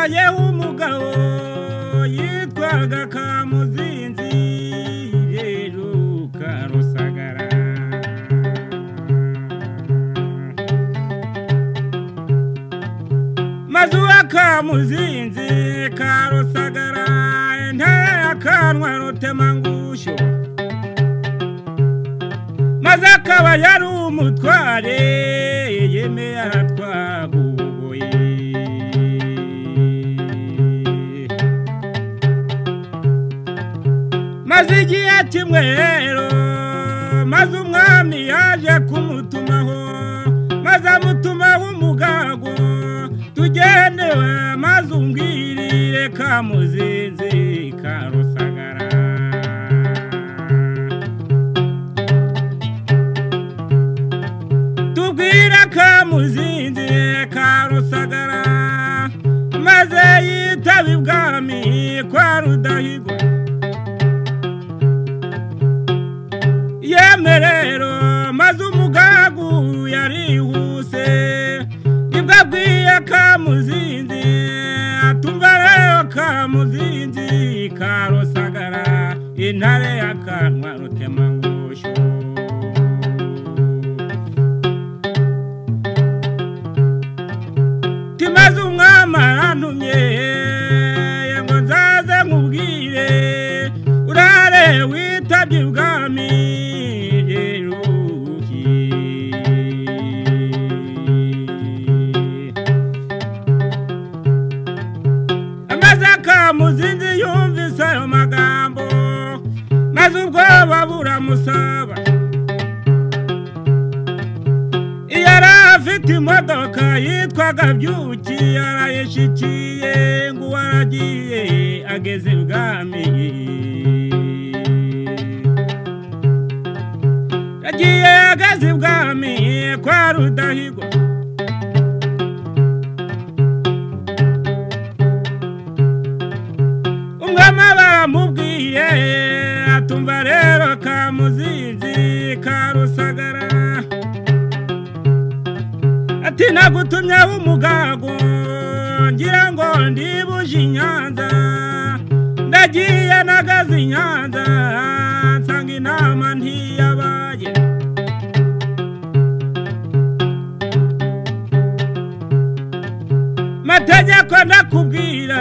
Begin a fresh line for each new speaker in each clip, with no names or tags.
Habayeho umugabo yitwaga Kamuzinzi rero Karusagara. Maze uwa Kamuzinzi Karusagara intare akanwa Rutemangusho, maze akaba yari umutware yemeye aratwaguye. Maze igihe kimwe rero, maze umwami yaje kumutumaho, maze amutumaho umugago tugendewe, maze umbwirire Kamuzinzi Karusagara. Tubwira Kamuzinzi Karusagara, maze yitaba ibwami kwa Rudahigwa. Yemwe rero maze umugagu yarihuse, nibwo abwiye Kamuzinzi atumva rero Kamuzinzi Karusagara intare y'akanwa Rutemangusho. Timaze umwami arantumye ngo nzaze nkubwire urare witabye ibwami. Amaze Kamuzinzi yumvise ayo magambo, maze ubwoba buramusaba. Iyo yari afite imodoka yitwaga Byuki, arayishikiye ngo uwo aragiye ageze ibwami. Yagiye ageze ibwami kwa Rudahigwa. Umwami baramubwiye atumva rero Kamuzinzi Karusagara, ati nagutumyeho umugago ngira ngo ndibuje i Nyanza, ndagiye nagaze i Nyanza nsanga inama ntiyabaye. Mategeko ndakubwira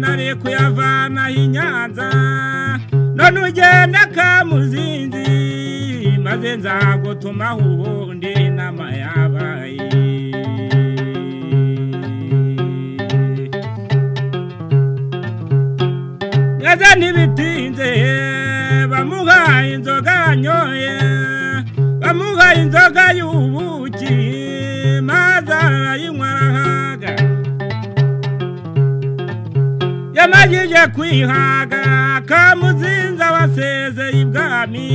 nari kuyavanaho i Nyanza, none ugenda Kamuzinzi maze nzagutumaho ubundi inama yabaye. Yaza ntibitinze bamuhaye inzoga yanyoye, bamuhaye inzoga y'ubuki maze arayinywa arahaga. Yamajije kwihaga Kamuzinzi abasezeye ibwami.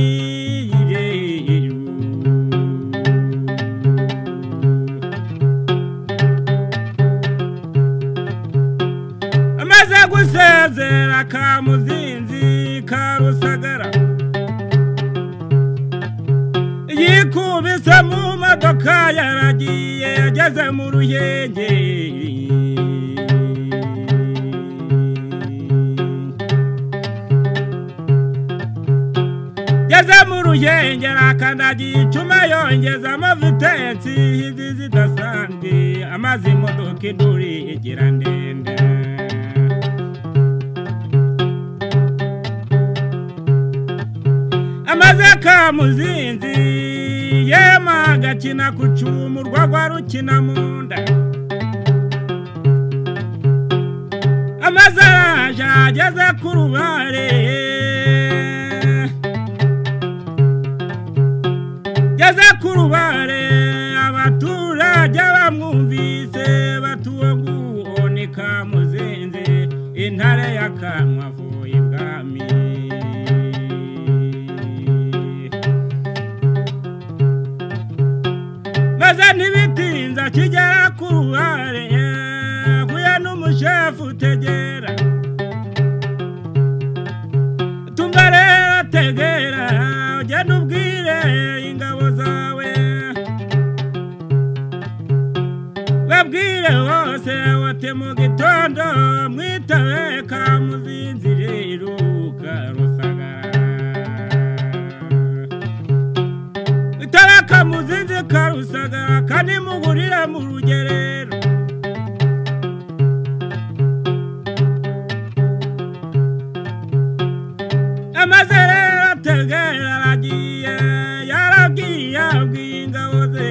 Amaze gusezera Kamuzinzi Karusagara, yikubise mu modoka yaragiye ageze mu Ruhengeri. Geze mu Ruhengeri akandagiye icuma yongezamo vitensi izi zidasanzwe, amaze imodoka induri igira ndende. Amaze Kamuzinzi yema agakina ku cumu urwagwa rukina mu nda. Amaze araje ageze ku rubare, ageze ku rubare abaturage bamwumvise batuwo nguwo ni Kamuzinzi intare y'akanwa avuye ibwami. Maze ntibitinze akigera ku rubare ahuye n'umushefu utegera, tumva rero tegera ugenda ubwire ingabo zawe, babwire bose. bose bati mu gitondo mwitabe Kamuzinzi rero Karusagara. Mwitabe Kamuzinzi Karusagara kandi muhurire mu rugerero. Amaze rero ategera aragiye, yaragiye abwiye ingabo ze.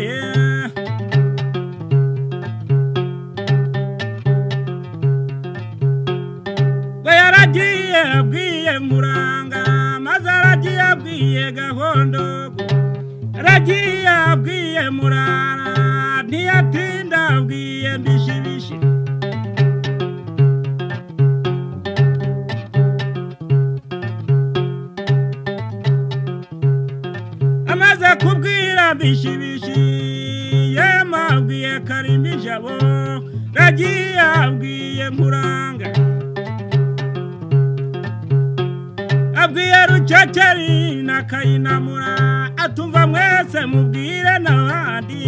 We yaragiye abwiye Nkuranga, maze aragiye abwiye Gahondogo, aragiye abwiye Murara, ntiyatinda abwiye Mbishibishi. Amaze kubwira Mbishibishi, yema abwiye Karimbijabo, ragiye abwiye Nkuranga, abwiye Ruceceri na Kayinamura, atumva mwese mubwire n'abandi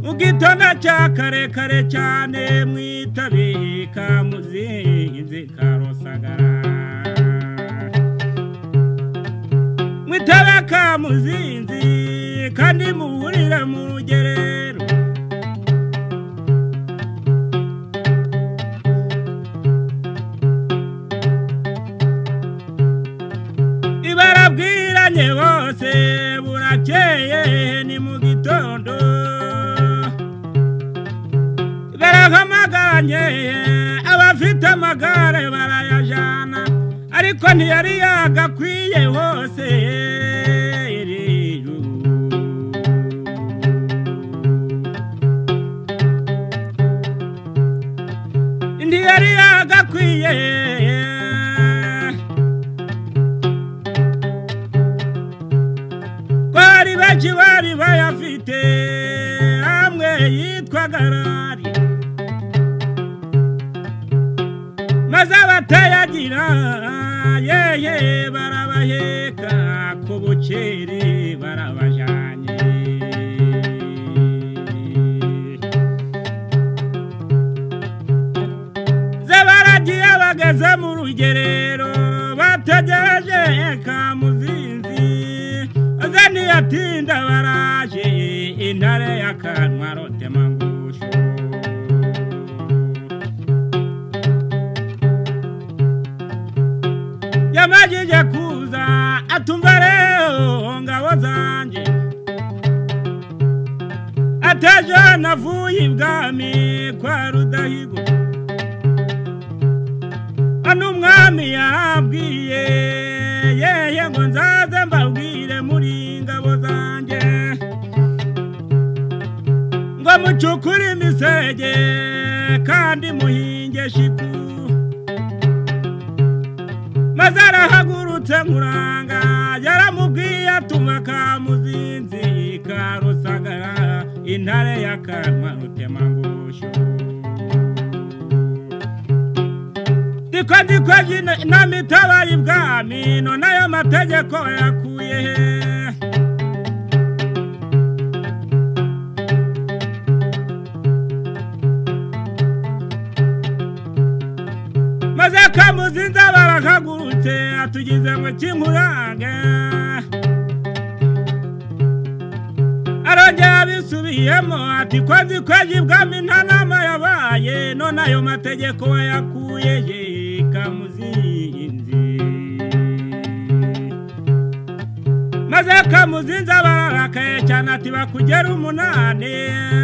mu gitondo cya kare kare cyane mwitabe Kamuzinzi Karusagara. Mwitabe Kamuzinzi kandi muhurire mu rugerero. Ibarabwiranye bose burakeye ni mu gitondo, barahamagaranye abafite amagare barayajana, ariko ntiyari yagakwiye hose. Ntiyari yagakwiye. Bari benshi bari bayafite, amwe yitwa Garari, maze abatayagira yeye barabaheka ku bukeri barabajanye. Ze baragiye bageze mu rugerero, bategereje Kamuzinzi, aze ntiyatinda baraje intare y'akanwa Rutemangusho. Yamajije kuza atumva rero ngabo zanjye, atejo navuye ibwami kwa Rudahigwa, hano umwami yabwiye yeye ngo nzaze mbabwire muri ingabo zanjye, ngo mucukure imisege kandi muhinge shiku. Maze arahagurutse Nkuranga, yaramubwiye atuma Kamuzinzi Karusagara intare y'akanwa Rutemangusho. Ndiko ndiko inama itabaye ibwami, none ayo mategeko yakuye he? Maze Kamuzinzi barahagurutse atugize ngo kinkurange, arongera abisubiyemo ati ko nzi ko ibwami nta nama yabaye, none ayo mategeko wayakuye he Kamuzinzi? Maze Kamuzinzi bararakaye cyane ati bakugera 8.